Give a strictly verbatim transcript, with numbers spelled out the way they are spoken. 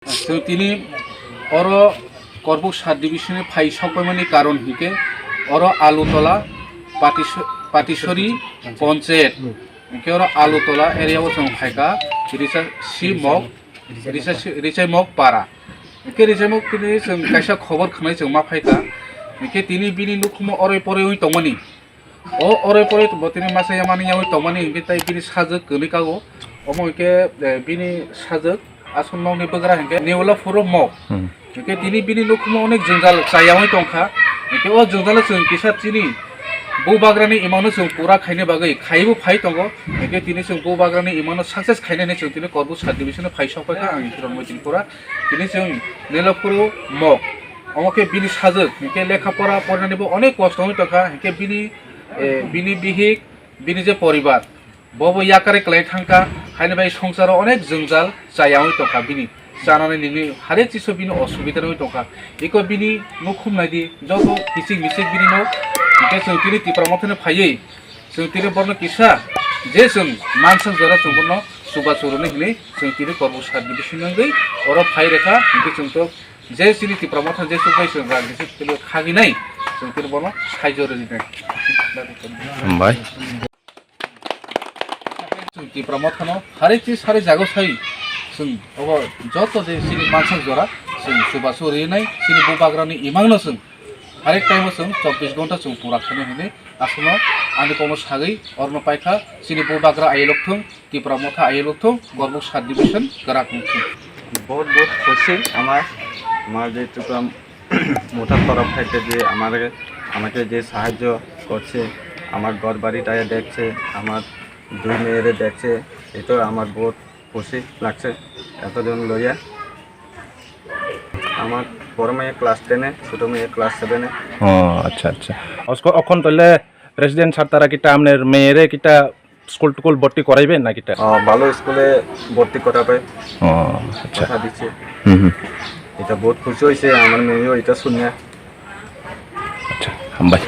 Chwng tini oro Korbuk sub division ni phai sokpaimani karon hinkhe oro Alutola Patiso-, Patisori Panchayat, hinkhe oro Alutola area o chwng phaikha, Risa si mok, Risa si, Richaimok para. Hinkhe Richaimok tini chwng kaisa khobor khwnai chwng ma phaikha. Hinkhe tini bini nukhumo oroi poroi wng tongmani. O oroi poroi bo tini masa yamani yaui tongmani hinkhe tai bini sajwk kwnwi kago. Omo hinkhe, eh, bini sajwk aswk nokni bwgra hinkhe Newla phuro mok. Hmm. Hinkhe tini bini nukhumo onek jwngjal chayaui tongkha. Hinkhe o jwngjalo chwng kisa chini bubagrani imangno chwng pura khaina bagwi khaibo phai tongo. Hinkhe tini chwng bubagrani imangno success khainani chwng tini Korbuk sub division phai sokpaikha ang Kiron Moitin pura. Tini chwng Newla phuro mok. Omo khe bini sajwk, hinkhe lekha pora porinani bo onek kosto wngwi tongkha, hinkhe bini, eh, bini bihik, bini je poribar, bo bo yakare kwlai thangkha, haini bai songsaro onek jwngjal chaya wngwi tongkha bini. Chanani nini hare chiso bini osubida wngwi tongkha. Eko bini nukhum naidi, joto kichik michik bini no, hinkhe chwng tini Tipra Mothano phaiwi, chwng tini borno kisa, je chwng mansak jora chwng borno chubachu rwni hinwi chwng tini Korbuk sub division wngwi oro phai rekha, hinkhe chwng to je chini Tipra Motha je chukbai chwng rang kisa tini khaginai, chwng tini bono saijo rwni nai. Hambai. Chwng Tipra Mothano hari chi sari jago sai chwng obo joto je chini mansak jora chwng chubachu rwinai chini bubagrani imangno chwng hari time o chwng chobbish ghonta chwng pura khainai hinwi aswkno ani kokno sagwi orno paikha chini bubagra ayelok thung. Tipra Motha ayelok thung, Korbuk sub division kwrak wng thung. বহুত বহুত খুশি আমার, আমার যে টুকরা মোথার তরফ থেকে যে আমার, আমাকে যে সাহায্য করছে, আমার ঘর বাড়িটা দেখছে, আমার দুই মেয়েরে দেখছে, এটা আমার বহুত খুশি লাগছে। এতজন লইয়া আমার বড় মেয়ে ক্লাস টেনে, ছোট মেয়ে ক্লাস সেভেনে। ও আচ্ছা আচ্ছা। অখন তাহলে প্রেসিডেন্ট স্যার তারা কিতা আপনার মেয়েরে কিতা স্কুল টুকুল ভর্তি করাইবে না কিতা? আহ, ভালো স্কুলে ভর্তি করাবে। ও আচ্ছা। কথা দিচ্ছে। হুম হুম। এটা বহুত খুশি হয়েছে আমার মেয়েও এটা শুনে। আচ্ছা, হামবাই।